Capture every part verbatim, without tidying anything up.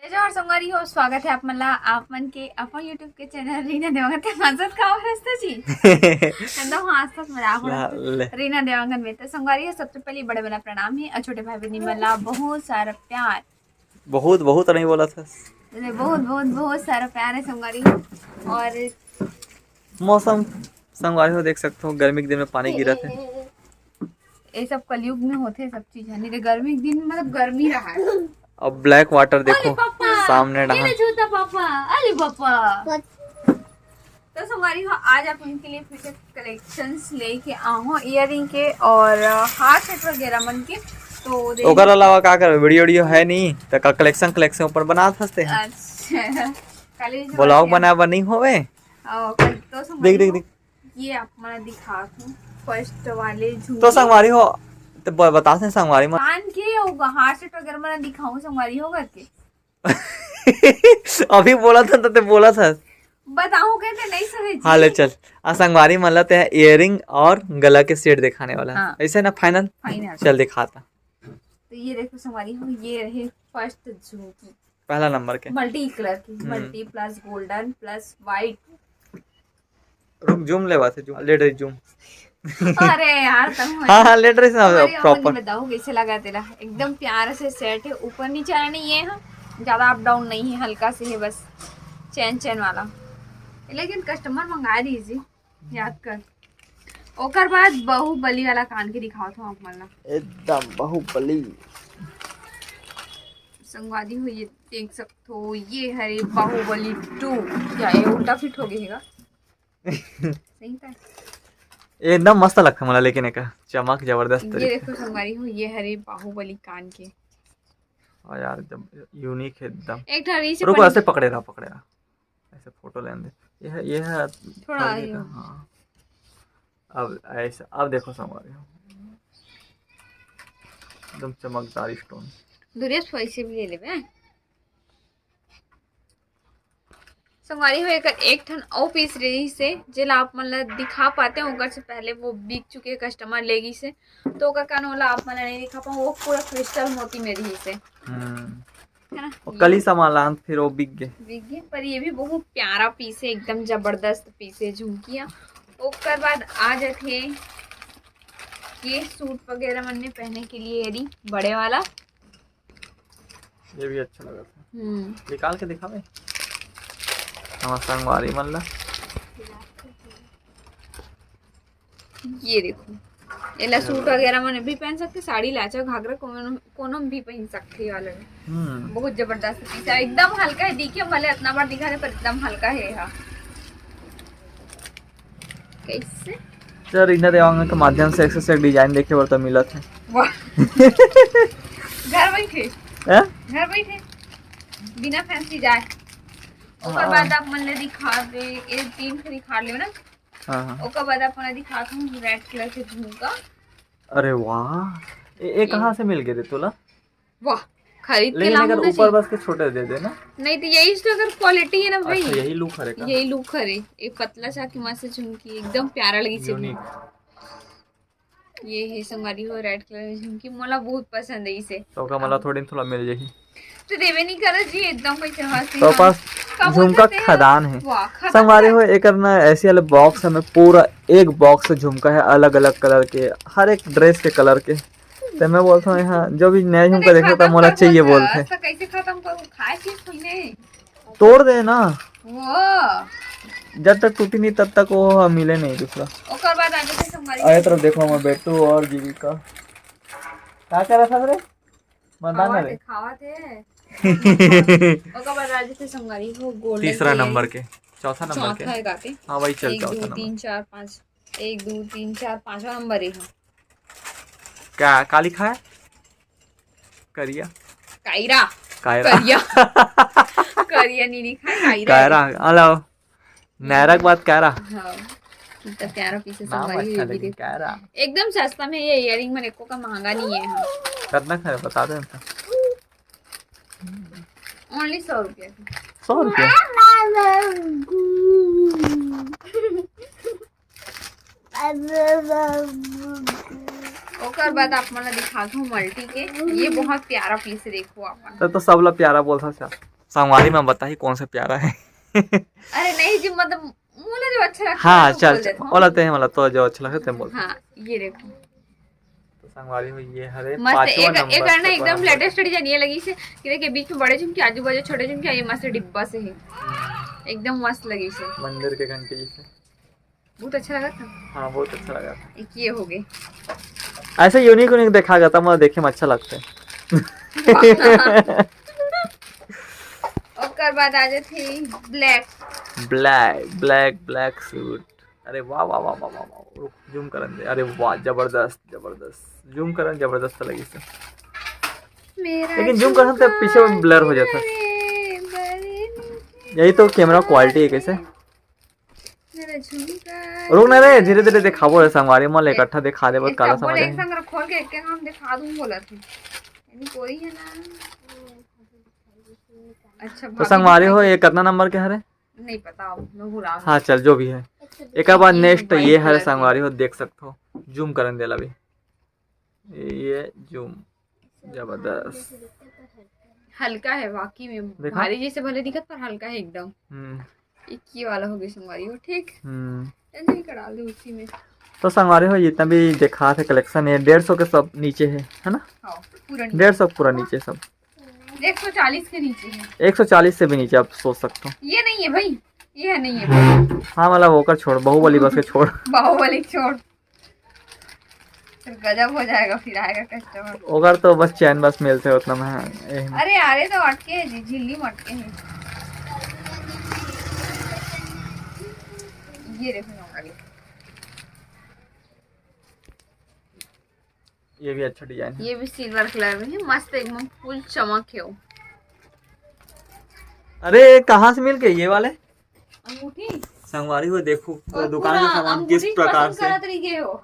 जोहार संगवारी हो, स्वागत है आप मन ला, आप मन के अपन YouTube के चैनल रीना देवांगन। ते हंसत का हो हंसत जी? एकदम हंसत मजाक उड़ात। ला, ले। रीना देवांगन में। तो संगवारी हो, सबसे पहले बड़े वाला प्रणाम है और छोटे भाई बहनी मन ला बहुत सारा प्यार। बहुत, बहुत नहीं बोला था। अरे बहुत, बहुत, बहुत सारा प्यार है संगवारी हो। और मौसम संगवारी हो देख सकते हो, गर्मी के दिन में पानी गिरत है। ये सब कलयुग में होते सब चीज है, नहीं तो गर्मी के दिन में मतलब गर्मी रहा है। अब ब्लैक वाटर देखो अरे पापा, सामने ये डहान। ले जूता पापा, अरे पापा। तो संगवारी हो, आज आप उनके लिए फिर से कलेक्शंस लेके आऊँ इयररिंग के और हार सेट वगैरह मन के। तो देख ओकर अलावा का करबे, वीडियो वीडियो है नहीं तो का कलेक्शन कलेक्शन ऊपर बनात हंसते हैं। अच्छा, कॉलेज ब्लॉग बनाए बर नहीं होवे। और कल तो संगवारी देख देख हो, देख। ये आप मन दिखात हूँ फर्स्ट वाले झुमके। तो संगवारी हो, तो ब-, बता से संगवारी मन। कान के होगा, हार सेट वगैरह मन दिखाऊं संगवारी हो करके। अभी बोला था तो ते बोला था। बताऊं कहते नहीं सुने जी। हाँ, ले चल। आ संगवारी मन ला ते इयररिंग और गला के सेट दिखाने वाला है। हाँ। ऐसे ना फाइनल? फाइनल। चल दिखाता। तो ये देखो संगवारी हो, ये रहे फर्स्ट झुमकी। पहला नंबर के। मल्टी कलर की, हम्म। Multi plus golden plus white. रुक, जूम लेवा थे, जूम, लेट रही जूम। अरे यार, तुम हाँ, हाँ, लेट रही ना, अरे, और प्रॉपर। बताओ कैसे लगा तेरा? एकदम प्यारे से सेट है, ऊपर नीचे आना नहीं है, हाँ, ज्यादा अप डाउन नहीं है, हल्का से है बस, चैन चैन वाला। लेकिन कस्टमर मंगा रही जी, याद कर। ओकर बाद बाहुबली वाला कान के दिखावत हूँ आप मन ला। एकदम बाहुबली। संगवारी हो, ये देख सकते हो, ये हरे बाहुबली टू। क्या ये उल्टा फिट हो गया हैगा? सही था। एकदम मस्त लगता मोला, लेकिन एकर चमक जबरदस्त ये तरीके। देखो संगवारी हो, ये हरे बाहुबली कान के। हाँ यार, एकदम यूनिक है एकदम। एक ठा रही से रुको, पन्नी। ऐसे पकड़े रहा, पकड़े रहा, ऐसे फोटो लेने दे। ये है, ये है थोड़ा हल्दी ये का, हो। हाँ। अब ऐसा, अब देखो संगवारी हो, एकदम चमकदार स्टोन। दुरिया से ऐसे भी ले लेबे। संगवारी हो, एकर एक ठन अउ पीस रहिस हे, जेला आप मन ला दिखा पाते, ओकर से पहले वो बिक चुके, कस्टमर ले गिस हे, तो ओकर कारण ओला आप मन ला नहीं दिखा पाऊँ। वो पूरा क्रिस्टल मोती में रहिस हे, हम्म। है ना? और कल ही ये सामान लान, फिर वो बिक गए। बिक गए, पर ये भी बहुत प्यारा पीस है, एकदम जबरदस्त पीस है झुमकिया। ओकर बाद आ जाथे ये सूट वगैरह मन में पहने के लिए, यदि बड़े वाला। ये भी अच्छा लगा था। हम्म। निकाल के दिखावे हमार संगवारी मन ला। ये देखो, एला सूट वगैरह मन भी पहन सकते, साड़ी, लाचा, घाघरा, कोनो, कोनो में भी पहन सकते, ये वाला भी। हम्म। बहुत जबरदस्त पीस है, एकदम हल्का है, दिखे भले इतना बार दिखा दे, पर एकदम हल्का है। हाँ, कैसे? चल, रीना देवांगन के माध्यम से एक से एक डिजाइन देखे बर तो मिलत है। वाह। घर बैठे। हैं? घर बैठे, बिना फैंसी जाए। ओकर हाँ। बाद आप मन ले दिखा दे, ये तीन ठो दिखा लियो ना। हाँ, हाँ। ओकर बाद आप मन ले दिखात हूँ रेड कलर के झुमका। अरे वाह, ये, ये ये। कहाँ से मिल गए रे तोला? वाह, खरीद के लेकिन लाऊं अगर ना ऊपर जी। बस के छोटे दे देना। नहीं तो यही तो अगर क्वालिटी है ना भाई। अच्छा, यही लुक हरे का? यही लुक हरे। ये पतला सा की मस्त झुमकी, एकदम प्यारा लगी से। यूनिक। ये है संगवारी हो, रेड कलर की झुमकी, मोला बहुत पसंद है इसे। तो का मला थोड़ी थोड़ा मिल जाही। तो देवे नहीं करो जी, एकदम कोई चाहत नहीं तो हम। पास का बोलते झुमका थे? खदान है। वाह, खदान संगवारी है। हो, एकर ना ऐसे वाले बॉक्स में पूरा एक बॉक्स झुमका है, अलग अलग कलर के, हर एक ड्रेस के कलर के। तो मैं बोलता हूँ यहाँ जो भी नया झुमका देखो तो मोला चाहिए बोलते हैं। कैसे खत्म करूँ? खाए चीज कोई नहीं। तोड़ दे ना। वो। जब तक टूटी नहीं तब तक वो मिले नहीं दूसरा। ओकर बाद आगे से संगवारी। आगे तरफ देखो, मैं बेटू और जीविका। का कर रहा था रे? बता ना रे। खावा थे। ओकर बाद आगे से संगवारी हो गोल्डन तीसरा नंबर के, चौथा नंबर के। चौथा है गाते। हाँ, वही चल, एक, चौथा दो, नंबर। तीन, चार, पाँच। एक, दो, तीन, चार, पाँचवा नंबर है। क्या, का लिखा है? करिया। कायरा। कायरा। करिया। करिया नहीं लिखा है, कायरा। कायरा, हेलो। नैरक बात कायरा। हाँ। कितना प्यारा पीस है, नाम संगवारी, अच्छा ये भी लगे, देखो। कायरा। एकदम सस्ता में ये ईयरिंग में एको का महंगा नहीं है। हाँ। कितना का है, बता दे हमको। ओनली सौ रुपया। सौ रुपया? ओकर बाद आप मन ला दिखात हूँ मल्टी के, ये बहुत प्यारा पीस है, देखो आप मन। तो, तो सबला प्यारा बोल सकते हैं। संगवारी मन बताही कौन सा प्यारा है। अरे नहीं जी, मतलब मोला जो अच्छा लगता है, हाँ, मैं चल, बोल चल, देता हूँ। ओला ते, मतलब तो जो अच्छा लगता है, ते बोल। हाँ, ये देखो। तो संगवारी हो, ये हरे मस्त, पांचवा एक, नंबर एक ना से एकदम बराबर। लेटेस्ट डिजाइन ये लगी से कि देखिए, बीच में बड़े झुमके, आजू बाजू छोटे झुमके, ये मस्त डिब्बा से है, हम्म। एकदम मस्त लगी से। मंदिर के घंटी से। बहुत अच्छा लगा था। हाँ, बहुत अच्छा लगा था। एक ये हो गए। ऐसे यूनिक यूनिक देखा गया था, मैं देखे में अच्छा लगता है। ओकर बाद आ जाते black. Black, black, black suit. अरे वाह, वाह, वाह, वाह, वाह, वाह। रुक, जूम करन दे। अरे वाह, जबरदस्त, जबरदस्त। जूम करन, जबरदस्त लगी से। मेरा लेकिन जूम करन तो पीछे में ब्लर हो जाता है। झुमका रे, बड़े नीचे यही तो कैमरा क्वालिटी है, कैसे? मेरा झुमका। रुक ना रे, धीरे धीरे दिखाबो रे संगवारी मन, इकट्ठा दिखा देबो, एक काला सब समझ एक आही। संग खोल के एक हम दिखा दूं बोला था। यानी कोई है ना। अच्छा, तो भाभी संगवारी हो, दिखाई ये कितना नंबर के हरे? नहीं पता, अब मैं भुला गई। हाँ, चल, जो भी है। एक बार ये नेक्स्ट ये white हरे colour के। संगवारी हो, देख सकते हो, जूम करन देला भी। ये जूम जबरदस्त। हल्का है वाकई में, देखा? भारी जैसे भले दिखत, पर हल्का है एकदम। हम्म। एक ये वाला हो गई संगवारी हो, ठीक? हम्म। चल, यही करा दे उसी में। तो संगवारी हो, जितना भी देखा थे कलेक्शन, ये डेढ़ सौ के सब नीचे है, है ना? हाँ, पूरा नीचे। डेढ़ सौ पूरा नीचे सब। एक सौ चालीस के नीचे है। एक सौ चालीस से भी नीचे आप सोच सकते हो। ये नहीं है भाई, ये नहीं है भाई। हाँ, मतलब ओकर छोड़, बाहुबली बस के छोड़। बाहुबली छोड़। फिर गजब हो जाएगा, फिर आएगा कस्टमर। ओकर तो बस चैन बस मिलते उतना में, यही में। अरे, अरे तो अटके है जी, झिल्ली में अटके है। ये देखो ना, आगे। ये भी अच्छा डिजाइन है। ये भी सिल्वर कलर में है, मस्त एकदम फुल चमक है वो। अरे, कहाँ से मिल के ये वाले? अंगूठी? संगवारी हो, देखो, और दुकान पूरा का सामान किस अंगूठी प्रकार पसंद से, करत रह गए हो।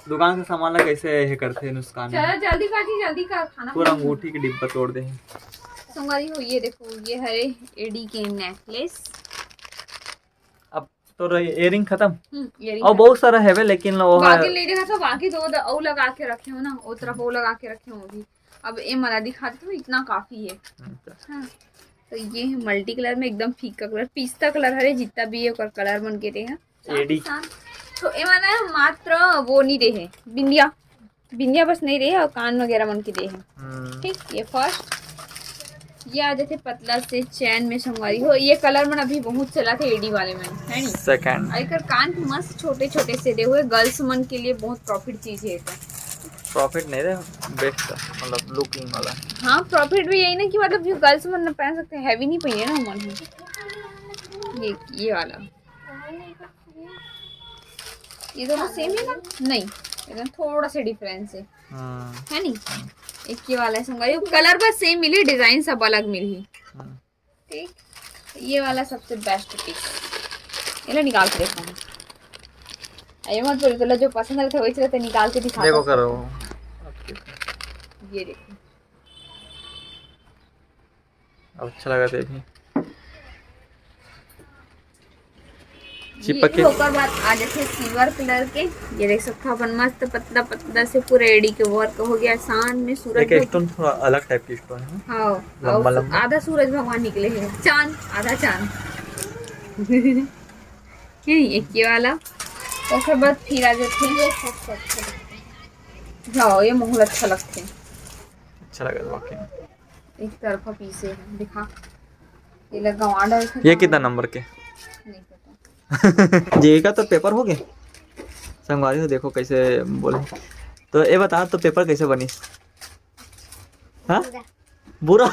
दुकान का सामान ला कैसे ये करते हैं नुकसान। चलो जल्दी कर जी, जल्दी कर, खाना पूरा बना। अंगूठी के डिब्बा तोड़ दे हैं। संगवारी हो, ये देखो, ये हरे एडी के नेकलेस। अब तो इयररिंग खत्म? हम्म, इयररिंग और खत्म। बहुत सारा है बे, लेकिन वो है बाकी ले देखा तो बाकी दो द-, वो लगा के रखे हो ना, वो तरफ वो लगा के रखे हो अभी। अब ये मला दिखा दे तो इतना काफी है। अच्छा। हाँ। तो ये है मल्टी कलर में एकदम फीका कलर, पिस्ता कलर हरे, जितना भी है ओकर कलर मन के दे हैं। साथ ही एडी। साथ तो ये माना है मात्र वो नहीं दे है, बिंदिया, बिंदिया बस नहीं दे है और कान वगैरह मन के दे है। हम्म। ठीक, ये फर्स्ट। ये आ जाते पतला से चैन में संगवारी हो, ये कलर मन अभी बहुत चला थे एडी वाले में, है नी? सेकंड। और एकर कान मस्त छोटे छोटे से दे हुए, गर्ल्स मन के लिए बहुत प्रॉफिट चीज है ये तो। प्रॉफिट नहीं रे, बेस्ट है, मतलब लुकिंग वाला। हाँ, प्रॉफिट भी यही ना कि मतलब जो गर्ल्स मन पहन सकते हैं, हैवी नहीं पहने ना मन। ये, ये वाला, ये दोनों सेम है ना? नहीं, एकदम थोड़ा सा डिफरेंस है, हाँ। है नी? एक ये वाला है संगवारी, कलर बस सेम मिली, डिजाइन सब अलग मिली। हाँ। ठीक, ये वाला सबसे बेस्ट पीस। ये ला निकाल के देखो। ये मत बोल, तोला जो पसंद रहता वही रहता, निकाल के दिखा देखो दो। करो। ये देखो, अब अच्छा लगा थे भी। ये चिपक के। ओकर बाद आ जाथे सिल्वर कलर के। ये देख सकते हो अपन मस्त पतला पतला से पूरा एडी के वर्क हो गया। शान में सूरज एक भग- स्टोन थोड़ा अलग टाइप की स्टोन है। हाँ, लंबा और लंबा। आधा सूरज भगवान निकले हैं, चांद, आधा चांद। नहीं, एक ये वाला। ओकर बाद फिर आ जाथे। हाँ, ये माहौल अच्छा लगते हैं। अच्छा लगा वाकई में। एक तरफा पीसे हैं, दिखा। ये लगा वहाँ डाल के ये ना। कितना नंबर के? नहीं पता। जीविका, तो पेपर हो गए? संगवारी हो, देखो कैसे बोले। तो ये बता, तो पेपर कैसे बनी? हाँ? बुरा।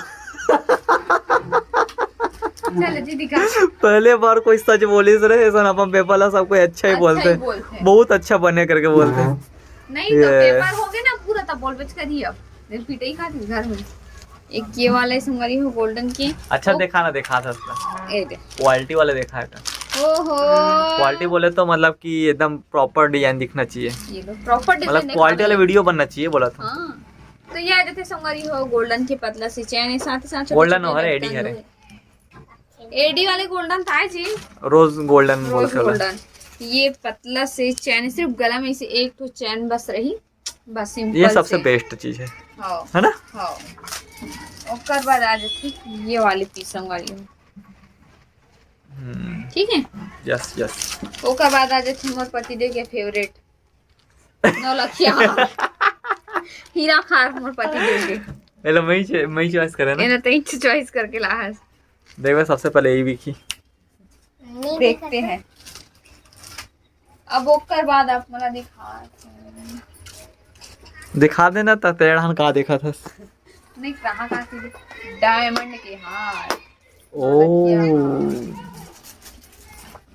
चलो जी, दिखा। पहले बार कोई सच बोलिस रे, ऐसा अपन पेपर ला सब कोई अच्छा ही अच्छा बोलते ही हैं। बोलते हैं। बहुत अच्छा बने करके बोलते हैं। नहीं तो ये पेपर हो गए ना पूरा, तब बोल बच करिए अब। फिर पिटाई खाती घर में। एक ये वाला है संगवारी हो, गोल्डन के। अच्छा, ओ। देखा ना, देखा था उसका। ये दे। क्वालिटी वाले देखा है का? ओहो। क्वालिटी बोले तो मतलब कि एकदम प्रॉपर डिजाइन दिखना चाहिए। ये लो, प्रॉपर मतलब डिजाइन क्वालिटी वाला वीडियो बनना चाहिए बोला था। हाँ। तो ये आ जाते संगवारी हो, गोल्डन के पतला से चैन है, साथ ही साथ छोटे गोल्डन छोटे हो, हरे लटकन एडी हरे। हो। एडी वाले गोल्डन था जी। रोज गोल्डन रोज बोलते वाला। गोल्डन। ये पतला से चैन, सिर्फ गला में इसे एक तो चैन बस रही, बस सिंपल ये सबसे से। बेस्ट चीज है। हाँ। है ना? हाँ। ओकर बाद आ जाथे ये वाले पीसम वाली। हम्म, ठीक है, यस यस। ओकर बाद आ जाथे मोर पतिदेव के फेवरेट नौलखिया हीरा खार, मोर पतिदेव के। एला मैं च- मैं चॉइस करे ना। एने तई चॉइस करके लाहस। देख बस, सबसे पहले यही बिकी। देखते हैं। अब ओकर बाद आप मोला दिखा। दिखा देना त तेरा हन का देखा था। नहीं, कहाँ कहाँ से? डायमंड के हार। ओ।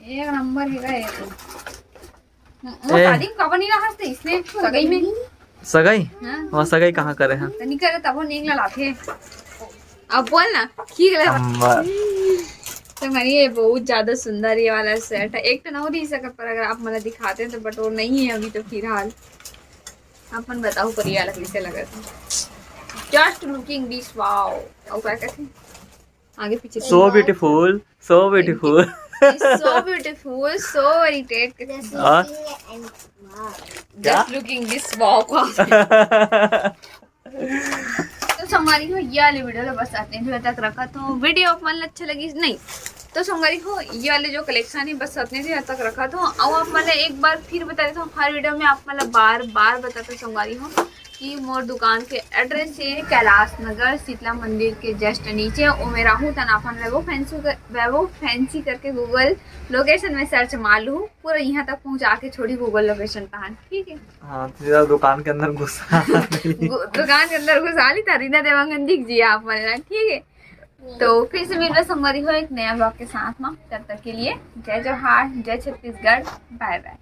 एक नंबर हेगा ये तो। वो ए। शादी में कब नहीं रहा था इसने, सगाई में। सगाई? हाँ। वहाँ सगाई कहाँ करे हैं? तो नहीं करे तब वो नहीं लाथे। अब बोल ना, ठीक है। अम्मा। तो हमारी ये बहुत ज्यादा सुंदर ये वाला सेट है। एक तो ना हो नहीं सका, पर अगर आप मतलब दिखाते हैं तो, बट वो नहीं है अभी तो फिलहाल। अपन बताओ पर ये वाला कैसे लगा था। Just looking this, wow। और क्या कहते हैं, आगे पीछे So beautiful, so beautiful। So beautiful, so irritated। हाँ? Just looking this, wow। तो संगवारी हो, ये वाली वीडियो ला बस अतने दूर तक रखत हों। वीडियो आप मन ला अच्छा लगिस नहीं तो संगवारी हो, ये वाले जो कलेक्शन है बस अतने दूर तक रखत हों। और आप मन ला एक बार फिर बता देता हूँ, हर वीडियो में आप मन ला बार बार बताता हूँ संगवारी हो कि मोर दुकान के एड्रेस है कैलाश नगर शीतला मंदिर के जस्ट नीचे। ओ में राहू तनाफन वैभव फैंसी कर, वैभव फैंसी करके गूगल लोकेशन में सर्च मार लू, पूरा यहाँ तक पहुँचा के छोड़ी गूगल लोकेशन तहन, ठीक है। हाँ, तेरा दुकान के अंदर घुसा। गु- दुकान के अंदर घुसा ली था, रीना देवांगन दिख जी आप मन ला, ठीक है। तो फिर से मिलबे संगवारी हो एक नया ब्लॉग के साथ में, तब तक के लिए जय जोहार, जय छत्तीसगढ़, बाय बाय।